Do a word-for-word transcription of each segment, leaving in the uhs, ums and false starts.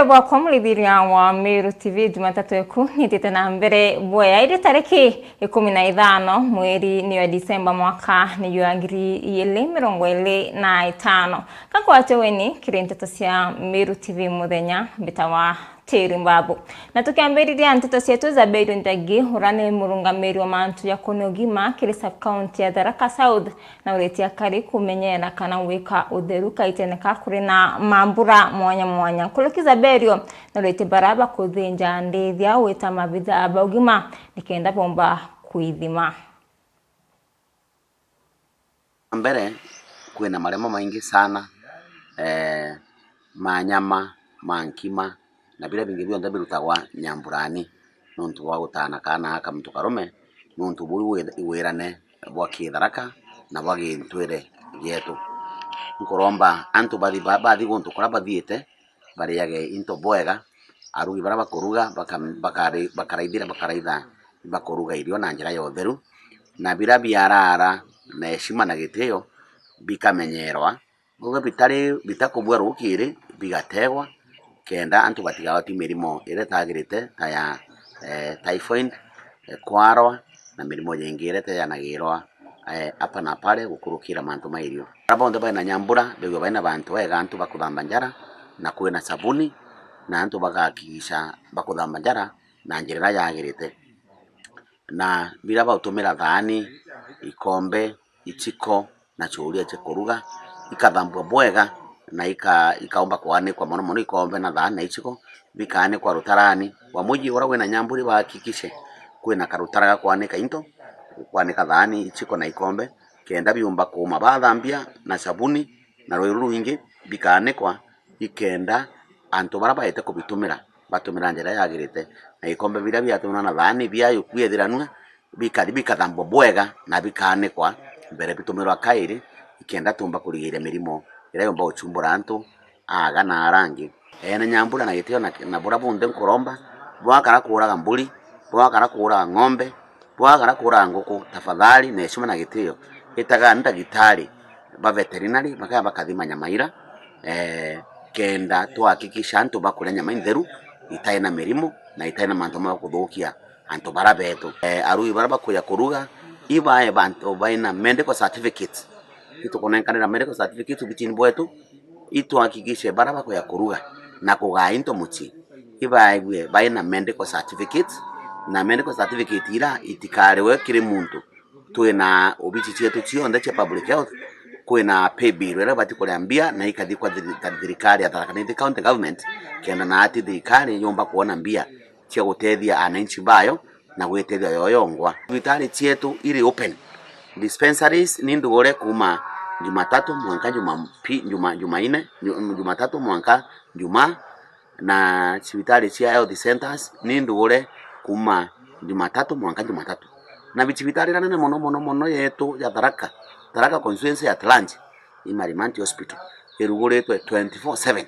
Bwakwa murithiria wa Meru T V, Jumatatu eku nitite na mbere bwea. Iri tariki ikumi na ithano mweri ni wa Disemba, mwaka ni jwa ngiri igiri mirongo iri na itano. Kakwate weni kiri nteto cia Meru T V muthenya, mbitawa Tiri Mbabu. Na tukiambiriria nteto cietu, Zaberio Njagi, uria ni murungamiri wa mantu ja kuni ugima kiri sub-county ya Tharaka South, na uritie akari kumenyera kana gwika utheru kaitene ka kuri na mambura mwanya mwanya. Nkuruki Zaberio na uritie bara bakuthinja ndithia gwita mabitha ba ugima nikenda bomba kwithima. Mbere, kwina maremo maingi sana, eh, ma nyama, ma nkima, na biria bingi bionthe birutagwa nyamburani, nontu bwa gutana kaana aka muntu karume, nontu buu wi-, wirane bwa kitharaka na bwa gintwire gietu. Nkuromba antu bathi, ba-, bathi guntu kuria bathiite, bariage into bwega, arugi baria bakuruga baka-, bakari-, bakaraithira, bakaraitha bakuruga irio na njira ya utheru, na biria biarara na heshima na gitio bikamenyerwa. Uguo bitari, bitakubua rukiri, bigategwa, kenda antu batigagwati mirimo iria itagirite, ta ya, eh, typhoid, eh, kwarwa, na mirimo jingi iria itejanagirwa, eh, apa na pale gukurukira mantu ma irio. Baria bonthe baina nyambura, bigwe baina bantu ega, antu bakuthamba njara, na kwina sabuni, na antu bagahakikisha bakuthamba njara na njira iria yagirite. Na biria bautumira thaani, ikombe, ichiko, na churia cia kuruga, ikathambua bwega, na ika-, ikaumba kwanikwa, mono mono ikombe na thaani na ichiko, bikaanikwa rutarani. Wa muji uria wina nyambura ibahakikishe kwina karutara ga kwanika into, kwanika thaani, ichiko na ikombe, kenda biumba kuuma. Bathambia na sabuni na rui ruru rwingi, bikaanikwa, ikenda antu baria baete kubitumira, batumira njira yagirite. Na ikombe biria biatumirwa na thaani biayukua ithiranua, bikathi bikathambwa bwega na bikaanikwa mbere bitumirwa kairi, ikenda tumba kurigiria mirimo iria yumba guchumbura antu aaga na aria angi. Ene nyambura na gitio na, na buria bunthe nkuromba, bwakara kuuraga mburi, bwakara kuuraga ng'ombe, bwakara kuuraga nguku, tafadhali na heshima na gitio, itaga ndagitari ba veterinary bakaya bakathima nyama ira, eh, kenda twahakikisha antu bakuria nyama intheru, itai na mirimo na itai na mantu ma kuthukia antu bara betu. Eh, arugi bara bakuja kuruga, ibae bantu baina medical certificate. Itukunenkanira medical certificate ubitini bwetu, ituhakikishe bara bakuja kuruga na kugaa into mucii, ibaegue baina medical certificate, na medical certificate ira itikariwe kiri muntu. Twina obici cietu cionthe cia public health, kwina pay bill iria ibati kuria mbia na ikathi kwa thiri-, thirikari ya Tharaka Nithi County Government, kenda naati thirikari yumba kwona mbia cia gutethia ananchi bayo na gwitethia yo yongwa. Thibitari cietu iri open. Dispensaries ni ndugure kuuma Jumatatu mwanka Juma-, pi-, Juma-, Jumaine, Ju-, Jumatatu mwanka Jumaa, na cibitari cia health centers ni ndugure kuuma Jumatatu mwanka Jumatatu. Na cibitari iria nene mono, mono, mono yetu ya Tharaka, Tharaka constituency at large, i Marimanti Hospital, iruguritwe twenty-four seven.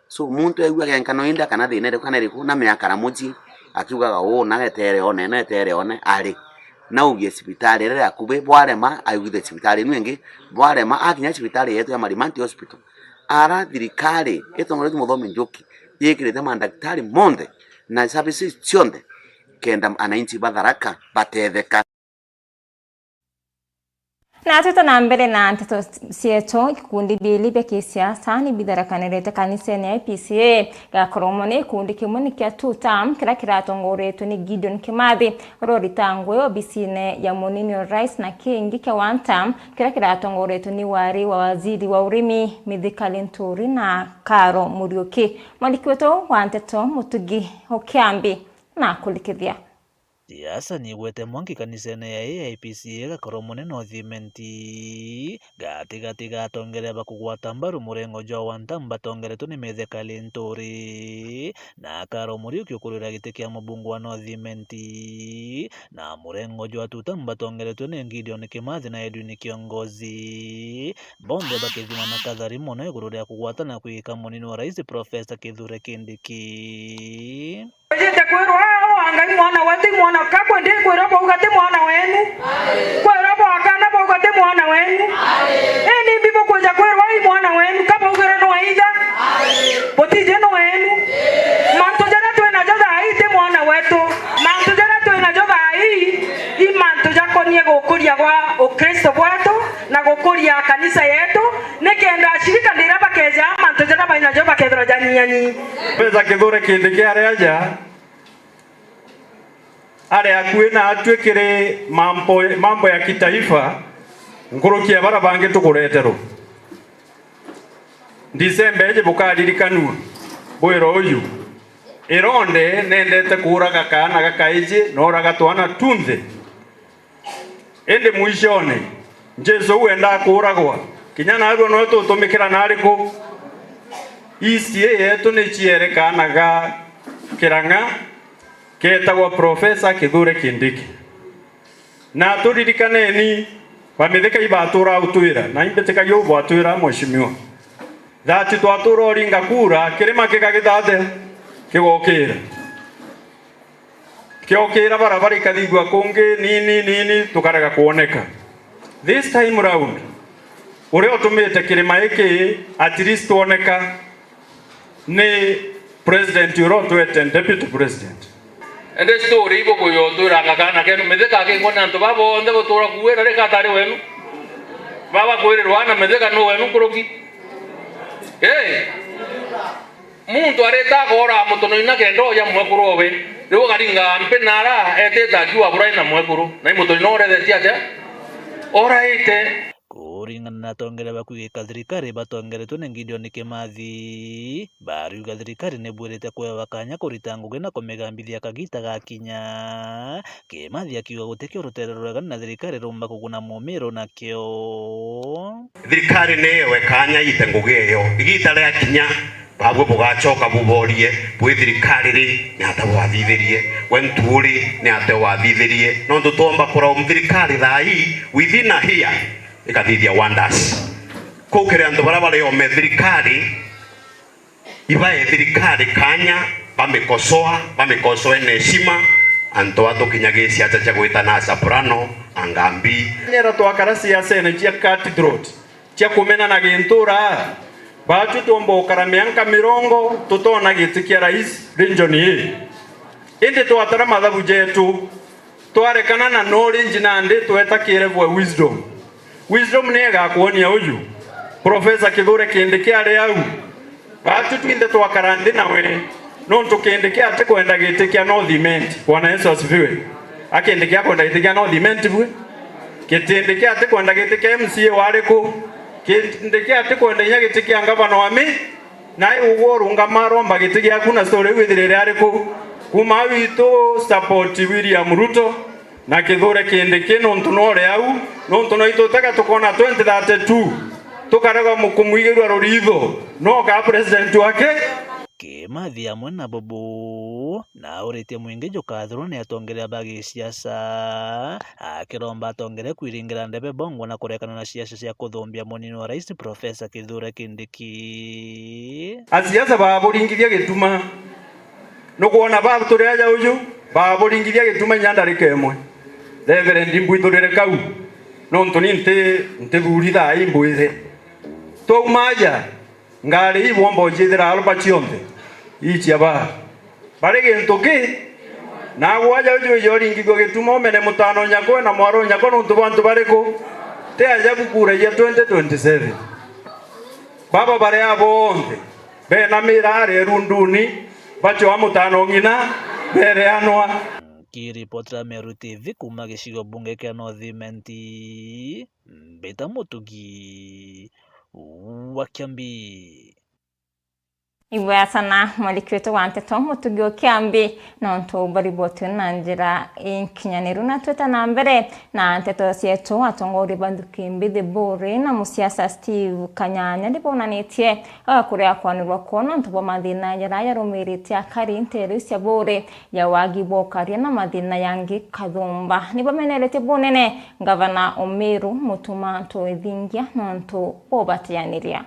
So, muntu aigua genkano inda kana thina iriku kana iriku, na miakara mucii, akiugaga, "Uu, na etere one, na etere one," ari. Na augie cibitari iria iri akubi, bwarema, aigwithe cibitari inu ingi, bwarema, akinya cibitari yetu ya Marimanti Hospital. Ara thirikari itongoretue Muthomi Njuki, yikirite mandagitari monthe na services cionthe, kenda ananchi ba Tharaka batetheka. Na twita na mbere na nteto cietu, ikundi biili bia kisiasa ni bitharakanirite kanisene ya I P C A Gakoromo. Ni gikundi kimwe ni kia two term kiria kiratongoretwe ni Gideon Kimathi, uria urita ngugi obisine ya munini wa rais, na kingi kia one term kiria kiratongoretwe ni wari wa waziri wa urimi Mithika Linturi na Karo Muriuki. Mwandiki wetu wa nteto Mutugi Okiambi na kurikithia. Siasa ni igwete mwanki kanisene ya A I P C A Gakoromo ni North Imenti. Gatigati ga atongeria ba kugwata mbaru murengo jwa one term batongeretwe ni Mithika Linturi na Karo Muriuki ukurira giti kia mubunge wa North Imenti, na murengo jwa two term batongeretwe ni Gideon Kimathi na Edwin Kiongozi. Bonthe bakithima na kathari mono iguru ria kugwatana kwigika munini wa rais Professor Kithure Kindiki. Ujite kwirwa, "Aa, Ngai mwana we, ti mwana." Kakwe ndikwirwa bauga ti mwana wenu. Kwirwa bwakana bauga ti mwana wenu. Indi mbi bukwija kwirwa i mwana wenu, ka baugire nwa itha. Butiji nwa wenu. Professor Kithure Kindiki ari aja, ari akui na atwi kiri mambo, mambo ya kitaifa, nkuruki ya bara bangi tukureterwa. December iji bukaririkanua bwira uju, ironde nendete kuuraga kaana gakaiji, nooraga twana tunthe. Indi mwishone, Jesu uu wendaa kuuragwa, kinya naarua noe tutumikira naari ku? History yetu ni ciere kaana ga Kirang'a keetagwa Professor Kithure Kindiki. Na turirikaneni, Bamithika ibatuura utwira, na imbitikagia uu bwatwira, Mheshimiwa. That twatuura uringa kura, kirima kigagita atia? Kigokira. Kiokira, barabara ikathithua kungi nini nini, tukarega kwoneka. This time round, uria utumite kirima giki at least twoneka ni president uria utwete deputy president. Indi story ibukuya utwiranga kaana kenu, Mithika akingwa ni antu baa bonthe gutuura kuuira ri katari wenu? Baba kwirirwa na Mithika nu wenu nkuruki? Ii. Muntu arita akoora mutono ina kenda oja mwekuru owe. Riu ukaringa mpi nara etite akiuga burai na mwekuru. Na i mutono ina urethetie atia? Oraite. Kuringana na atongeria ba kwigika thirikari batongeretwe ni Gideon Kimathi, bariuga thirikari ni bwirite kwewa kanya kurita ngugi na kumigambithia kagita gakinya. Kimathi akiuga gutikio rutere rwega na thirikari rumba kuguna Mumiru nakio. Thirikari ni yewe kanya iite ngugi eyo. Igita riakinya, babwe bugacoka buborie, bwi thirikari ri, ni ata bwathithirie? We ntuuri, ni ata wathithirie? Nontu twomba kuraum thirikari thaa ii, within a year, ikathithia wonders. Kuu kiri antu baria bari ome thirikari, ibae thirikari kanya, bamikosoa, bamikosoe na heshima, antu aa tukinyagia siasa cia gwitana soprano, angambi. Nyera twakara siasene cia cutthroat, cia kumenana gintura, baatwi twomba gukara mianka mirongo tutoona giti kia rais region ii. Indi twatara mathabu jetu, twarekana na knowledge nandi tweta ki level ya wisdom. Wisdom ni igakwonia uju. Professor Kithure Kindiki ari au. Baatwi twinthe twakara nthi nawe. Nontu Kindiki atikwenda giti kia North Imenti. Bwana Yesu asifiwe. A Kindiki akwenda giti kia North Imenti bwe? Kindiki atikwenda giti kia M C A wa ariku? Kindiki atikwenda inya giti kia ngavana wa Mi-, Nai ugwe urungama aromba giti giaku na story iu ithirire ariku? Kuuma au itu support William Ruto na Kithure Kindiki nontu nore au, nontu no itutega tukona twenty thirty-two tukarega mu-, kumwigirua ruritho no ka president wake. Kimathi amwe na Bubu na auritie mwingi jukathurwa ni atongeria ba gisiasa, akiromba atongeria kwiringira ndebe bongwa na kurekana na siasa cia kuthumbia munini wa rais Professor Kithure Kindiki. Asiasa baburingithia gituma. Nukwona ba turi aja uju, baburingithia gituma inya ndarika imwe. Reverend, mbwithurire kau, nontu ni nti, ntithuri thaa ii mbwire. Twauma aja, ngari ii bwomba ujithira Albert cionthe, ii cia ba. Bari gintu ki? Naagwe aja uju wija uringithua gituma umene mutano nyakwe na mwaro nyakwe nontu bwa antu bariku? Ti ajabu kura ya twenty twenty-seven. Baba bari abo bonthe, benamira aria irunduni, bacwaa mutano ng'ina, bereanwa. Nkiripotera Meru T V kuuma gicigo bunge kia North Imenti, mbita Mutugi wa Kiambi. Ibwega sana mwandiki wetu wa nteto Mutugi wa Kiambi, nontu bariboti na njira inkinyaniru. Na twita na mbere na nteto cietu, atongoria ba nthuki mbithi Buuri na musiasa Steve Kanyanya nibonanitie kuria kwanirwa kwao nontu bwa mathina jaria jarumirite akari nteere cia Buuri ya wagi bwa ukaria na mathina yangi kathumba. Nibameneretie bunene ngavana Umiru Mutuma Ntwithingia nontu bwa ubatianiria.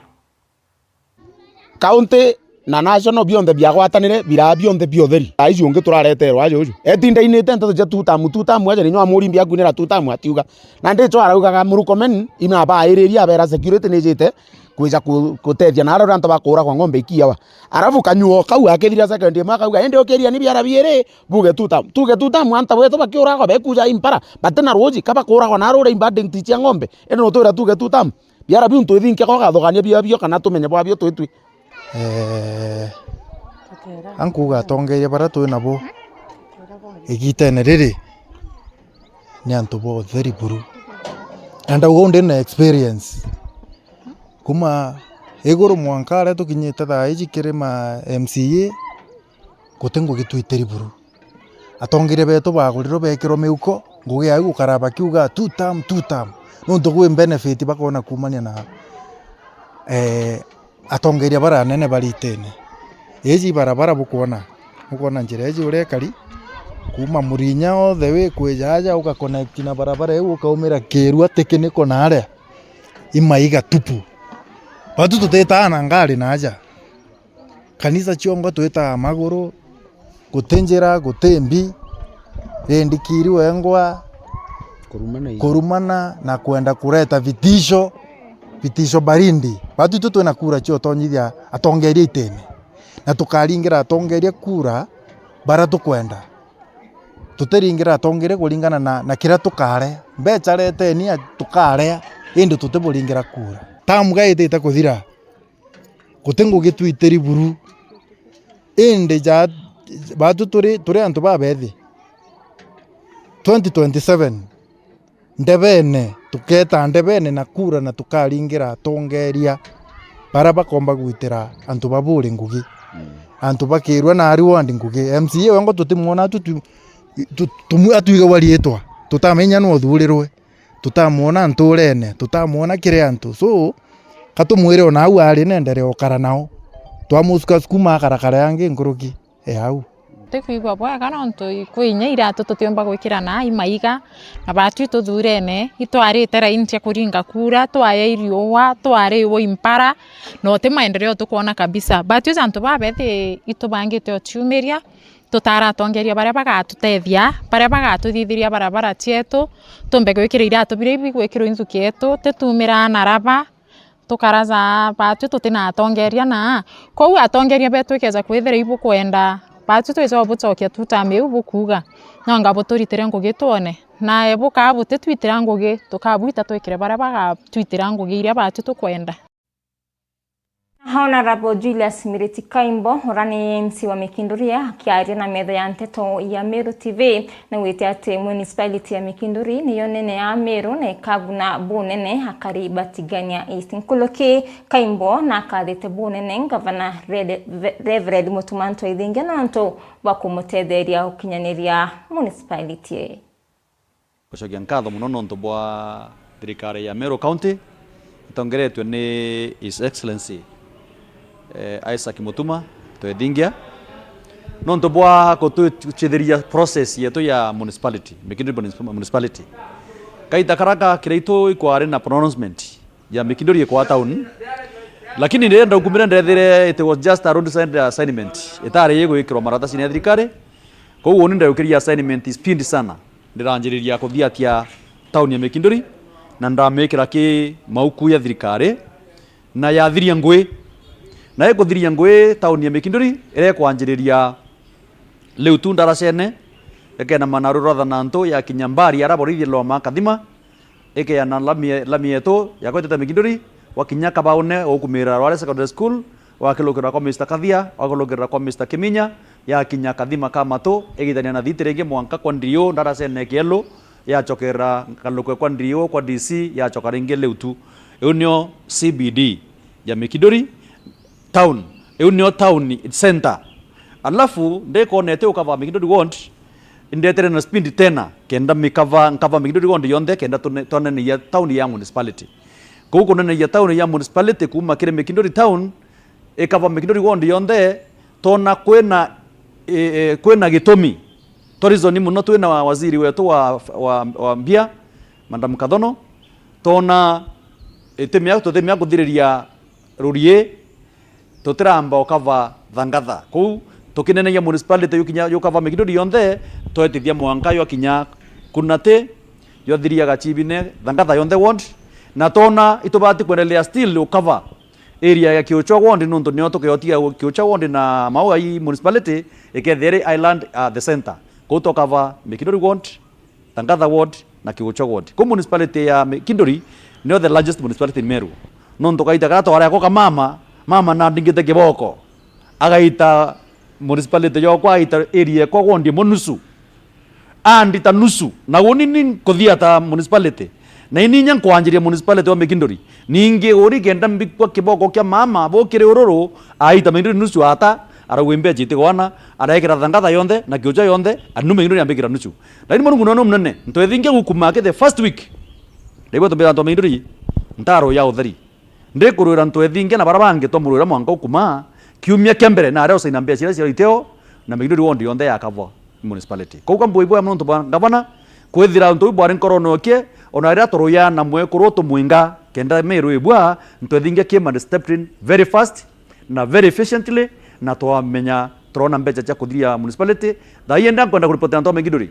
Kaunti na national bionthe biagwatanire, biraa bionthe bia utheri. Thaa ici ungi turareterwa aja uju. Etindainite nteto cia two term, two term aja ninyo amuri mbiakwinira two term atiuga. Na ndicho araugaga Murkomen ina bairiria abera security nijite kwija ku-, kutethia na aria antu bakuragwa ng'ombe ikiawa. Arafu kanyuo kau akithira second imwe akauga, "Indi ukiria ni biara biiri, buge two term." Tuge two term antu betu bakiuragwa bekuja impara, batina ruuji, ka bakuragwa na aria uria imbanding cia ng'ombe. Indi nutwira tuge two term. Biara biu ntwithinkia ko gathugania bio bio kana tumenye bwa bio twitwi. Eh, ankuuga atongeeria baria twi nabo igitene riri ni antu ba utheri buru. Na ndauga uu ndi na experience. Kuma iguru mwanka aria tukinyite thaa iji kiri ma M C A, guti ngugi twitiri buru. Atongeeria betu bagurirwe beekirwa miuko, ngugi yao igukara bakiuga two term, two term. Nontu gwi benefit bakona kuumania na, eh, atongeeria baria anene bari itene. Iji barabara bukwona, bukwona njira iji uria ikari, kuuma Murinya all the way kwija aja, uga connect na barabara iu, ukaumira Kirua Technical na aria, i maiga tupu. Batu tutitaa na ngari na aja. Kanisa ciongo twitaa maguru, guti njira, guti mbi, rindikiri wengwa, kurumana ii. Kurumana na kwenda kureta vitisho, vitisho barindi. Batu itu twina kura cia utonyithia atongeeria itene. Na tukaringira atongeeria kura baria tukwenda. Tutiringira atongeeria kuringana na, na kiria tukarea. Mbeca reteni a-, tukarea, indi tutiburingira kura. Tamu ga itite kuthira. Guti ngugi twitiri buru. Indi ja, batu turi, turi antu babethi. Twenty twenty-seven, ndebene, tukeeta ndebene na kura na tukaringira atongeeria baria bakomba gwitira antu ba Buuri ngugi. Mm. Antu ba Kirua na Aari ward ngugi. M C A wengwa tutimwona, tu, tu, tu, tumu-, atwigagwa riitwa, tutamenya nuu uthurirwe. Tutamwona ntuurene, tutamwona kiri antu. So, ka tumwire o nau ari na enderea ukara nao. Twamusuka sukuma akarakara yangi nkuruki e au. Tikwigua bwega nontu kwi inya iratu tutiumba gwikira na i maiga, na batu ituthuurene, itwarite raini cia kuringa kura, twaya i riua, twariwa i mpara, na uti maendeleo tukwona kabisa. Batu iji antu babethi itubangite o ciumiria, tutara atongeeria baria bagatutethia, baria bagatuthithiria barabara cietu, tumbe gwikira iratu biria bigwikirwa inthuki yetu, titumiraa na raba, tukaraja batu tutina atongeeria na. Kwou atongeeria betu ikeja kwithira ibukwenda, batu twija o bucokia tu ta miu bukuuga, nonga buturitire ngugi twone, nae bukaa butitwitira ngugi, tukabwita twikire baria bagatwitira ngugi iria batu tukwenda. Honourable Julius Miriti Kaimbo, uria ni M C wa Mikinduri, akiaria na metho ya nteto ya Meru T V, naugite ati municipality ya Mikinduri niyo nene ya Meru na ikaguna bunene akari ba Tigania East. Nkuruki Kaimbo na akathite bunene Ngavana Red-, Ve-, Reverend Mutuma M'Ethingia nontu bwa kumutetheria gukinyaniria municipality. Gucokia nkatho mono nontu bwa thirikari ya Meru County itongeretue ni His Excellency, eh, Isaac Mutuma M'Ethingia, nontu bwa gutucithiria process yetu ya municipality, Mikinduri Municip-, Municipality. Kaita karaka kiraitu ikwari na pronouncement ya Mikinduri ikwa town, lakini riria ndaumire ndethire it was just a roadside assignment, itari igwikirwa maratasini ya thirikari. Kwou uni ndaukiria assignment speed sana. Ndiranjiriria kuthiatia town ya Mikinduri, na ndamikira ki mauku ya thirikari, na yathiria ngui. Na ikuthiria ngui town ya Mikinduri, iria ikwanjiriria riu tu ndaracene, ikena Manaru Rotha na Ntu, yakinya Mbari, ara borithi loma Kathima, ikeana lami, lami yetu yakwetete Mikinduri, wakinya Kabaune, ukumira Rware Secondary School, wakilukira kwa Mister Kathia, wakilukira kwa Mister Kiminya, yakinya Kathima ka Matu, igitania na thiti ringi mwanka kwa Ndiriu, ndaracene Kielu, yacokerera ngalukwe kwa Ndiriu, kwa D C, yacoka ringi riu tu. Iu nio C B D ya Mikinduri town. Iu nio town center. Alafu, ndikonete ukava Mikinduri ward, indetere na speed tena, kenda mikava, nkava Mikinduri ward yonthe, kenda tune-, twaneneyia town ya municipality. Kuu kuneneyia town ya municipality kuma kiri Mikinduri town, ikava Mikinduri ward yonthe, tona kwina, e, e, kwina gitumi. Twa reason muno twina waziri wetu wa, wa, wa mbia, Madam Kathono, tona itimia, tutimia kuthiriria rurie, tutiramba ukava Thangatha. Kuu, tukinenegia municipality yukinya, yukava Mikinduri yonthe, twetithia mwanka ywakinya Kunati, yothiria Gachibine, Thangatha yonthe ward, na tona itubati kwendelea still ukava area ya Kiuchwa ward, nontu nio tukiotiga Kiuchwa ward na Maua i municipality, ikethia iri island at the center. Kuu tukava Mikinduri ward, Thangatha ward na Kiuchwa ward. Kuu municipality ya Mikinduri nio the largest municipality in Meru. Nontu kaita karia twareko kamama, Mama nandingite kiboko, agaita municipality yokwa, aita area ekwa, wondi imwe nusu. Andita nusu, na uni ni nkuthia ta municipality. Na ini inya nkwanjiria municipality wa Mikinduri. Ningi uri kenda mbikwa kiboko kia mama, bukiri ururu, aita Mikinduri nusu ata, arauga imbecha itigwana, arekira thangatha yonthe, na kiucha yonthe, anu Mikinduri ambikira nusu. Lakini Murungu nono munene, ntwethingia gukuma ki the first week. Niguo tumbira antu a Mikinduri, ntaro ya utheri. Ndikurwira ntwethinge na bara bangi twamurwira mwanka ukuma kiumia kia mbere, na aria usaina mbeca iria cia iteo, na Mikinduri wondi yonthe yakavwa municipality. Kou ka mbui bwega nontu bwa ngavana, kwithira untu uu bwari nkorone okie, ona riria turuya na mwekuru tumwinga, kenda Meru ibua, ntwethinge came and stepped in very fast na very efficiently, na twamenya turona mbeca cia kuthiria municipality. Thaa ii enda nkwenda kuripotera antu a Mikinduri.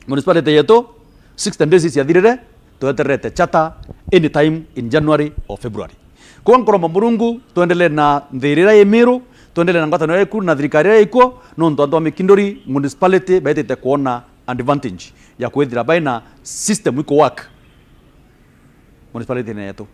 Municipality yetu, sixty days ciathirire, twetererete charter anytime in January or February. Kwa nkoromba Murungu, twendelee na nthirira i Miru, twendelee na ngwataniro iria ikuo na thirikari iria ikuo, nontu antu a Mikinduri municipality baitite kuona advantage ya kwithira baina system iko work municipality yetu.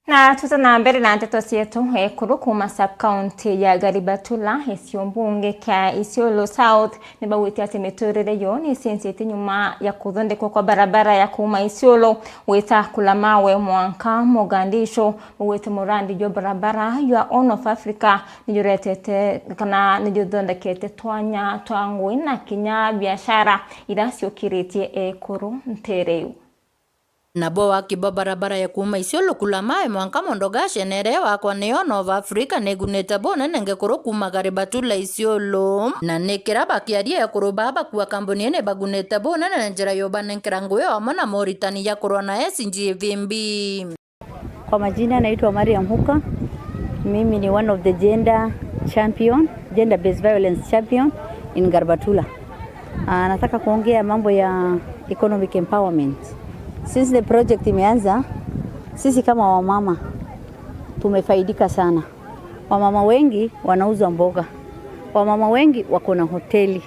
Na tuta na mbere na nteto cietu, ekuru kuma sub-county ya Garibatula, gicigo mbunge kia Isiolo South, ni baugite ati miturire yo ni icenjetie nyuma ya kuthondekwa kwa barabara ya kuma Isiolo gwita Kulamawe mwanka Mogadishu. Baugite murandi jwa barabara jwa Horn of Africa ni juretete kana ni juthondekete twanya twa ngui na kinya biashara iria ciukiritie ekuru ntere iu. Nabo waki bwa barabara ya kuma Isiolo Kulamawe mwanka Mogadishu nere wakwa ni Horn of Africa nigunite bunene ngekuru kuma Garibatula Isiolo. Na ni kira bakiaria ekuru baa bakua kambuni ii ni bagunite bunene na njira ya ubanenkera ngui amwe na moritani ya kurwa na S G V B. Kwa majina naitwa Mariam Huka. Mimi ni one of the gender champion, gender based violence champion in Garibatula. Ah, nataka kuongea mambo ya economic empowerment. Since the project imeanza, sisi kama wamama tumefaidika sana. Wamama wengi wanauza mboga. Wamama wengi wako na hoteli.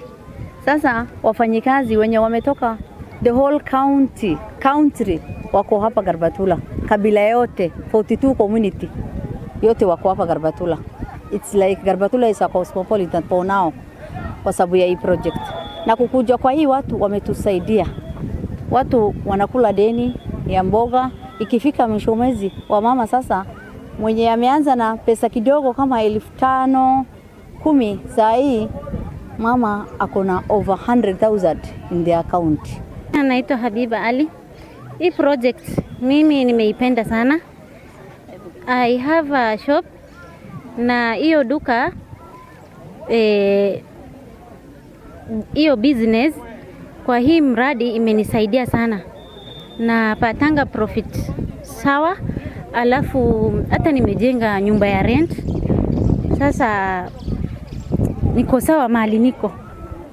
Sasa wafanyikazi wenye wametoka the whole county, country wako hapa Garibatula. Kabila yote, forty two community yote wako hapa Garibatula. It's like Garibatula is a cosmopolitan for now kwa sababu ya hii project. Na kukuja kwa hii watu wametusaidia. Watu wanakula deni ya mboga. Ikifika mwisho mwezi, wamama sasa, mwenye ameanza na pesa kidogo kama elfu tano, kumi, saa hii mama ako na over hundred thousand in their account. Naitwa Habiba Ali. Hii project mimi nimeipenda sana. I have a shop na hiyo duka, eh, hiyo business kwa hii mradi imenisaidia sana. Napatanga profit sawa, alafu hata nimejenga nyumba ya rent. Sasa niko sawa mahali niko.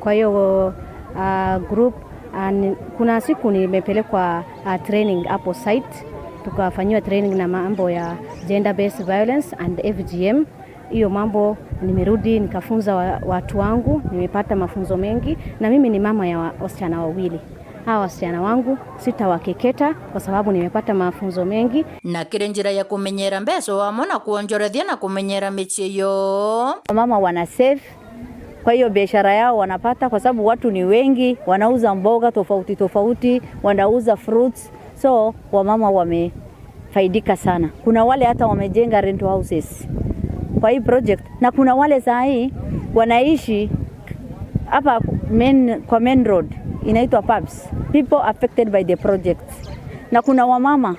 Kwa hiyo, ah, group, ah, ni-, kuna siku nimepelekwa, ah, training hapo site, tukafanyiwa training na mambo ya gender based violence and F G M. Hiyo mambo nimerudi nikafunza wa-, watu wangu, nimepata mafunzo mengi, na mimi ni mama ya wa-, wasichana wawili. Hawa wasichana wangu sitawakeketa kwa sababu nimepata mafunzo mengi. Na kiri njira ya kumenyera mbeca amwe na kuonjorethia na kumenyera micii yoo. Wamama wana save, kwa hiyo biashara yao wanapata, kwa sababu watu ni wengi, wanauza mboga tofauti tofauti, wanauza fruits, so wamama wamefaidika sana. Kuna wale hata wamejenga rental houses kwa hii project, na kuna wale saa hii wanaishi hapa main, kwa main road inaitwa Pubs, people affected by the project, na kuna wamama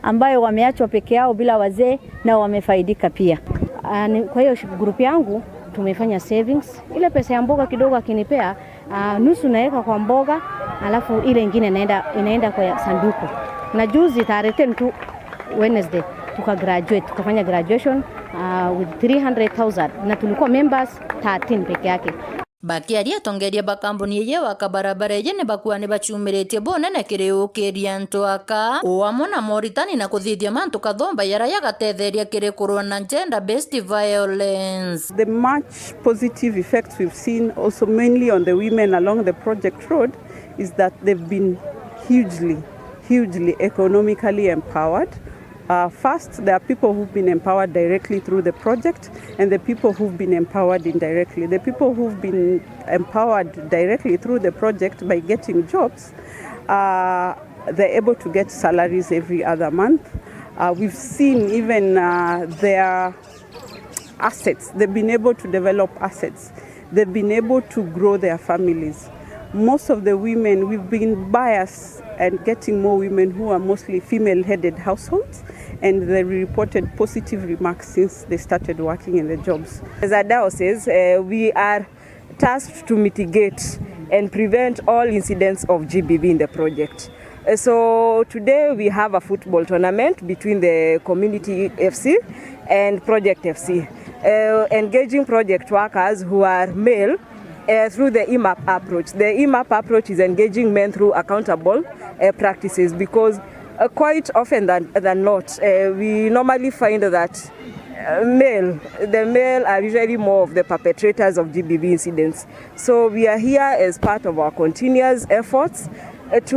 ambayo wameachwa peke yao bila wazee na wamefaidika pia. Ah, ni, kwa hiyo shi-, group yangu tumefanya savings. Ile pesa ya mboga kidogo akinipea, ah, nusu naweka kwa mboga, alafu ile ingine inaenda, inaenda kwa sanduku. Na juzi tarehe ten tu Wednesday, tuka graduate, tukafanya graduation, ah, with three hundred thousand, na tulikuwa members thirteen peke yake. Bakiaria, atongeria ba kambuni iji waka barabara iji ni bakua ni bacumiritie bunene kiri ukiria antu aka, o amwe na moritani na kuthithia mantu kathumba jaria jagatetheria kiri kurwa na gender based violence. The much positive effects we've seen also mainly on the women along the project road is that they've been hugely, hugely economically empowered. Uh, first, there are people who've been empowered directly through the project and the people who've been empowered indirectly. The people who've been empowered directly through the project by getting jobs, uh, they're able to get salaries every other month. Uh, we've seen even uh, their assets. They've been able to develop assets. They've been able to grow their families. Most of the women, we've been biased and getting more women who are mostly female-headed households, and they reported positive remarks since they started working in the jobs. As a diocese, uh, we are tasked to mitigate and prevent all incidents of G B V in the project. Uh, so today we have a football tournament between the Community F C and Project F C, uh, engaging project workers who are male uh, through the E M A P approach. The E M A P approach is engaging men through accountable uh, practices because uh, quite often than, than not, uh, we normally find that uh, male, the male are usually more of the perpetrators of G B V incidents. So we are here as part of our continuous efforts uh, to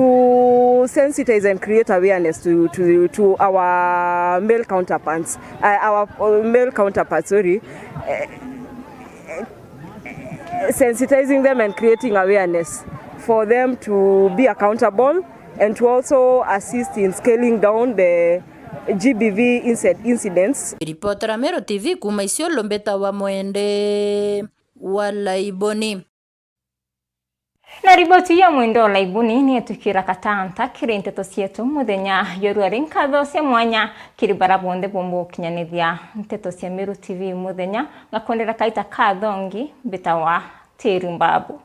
sensitize and create awareness to, to, to our male counterparts, uh, our uh, male counterparts, sorry, uh, sensitizing them and creating awareness for them to be accountable and to also assist in scaling down the G B V inci- incidents. Ripotera Meru T V kuuma Isiolo, mbitawa Mwende wa Laiboni. Na riboti ya Mwende wa Laiboni ni etukira katanta kiri nteto cietu muthenya jwa ruari. Nkatho cia mwanya kiri bara bonthe bomba gukinyanithia nteto cia Meru T V muthenya. Ngakundira kaita kathongi, mbitawa Tiri Mbabu.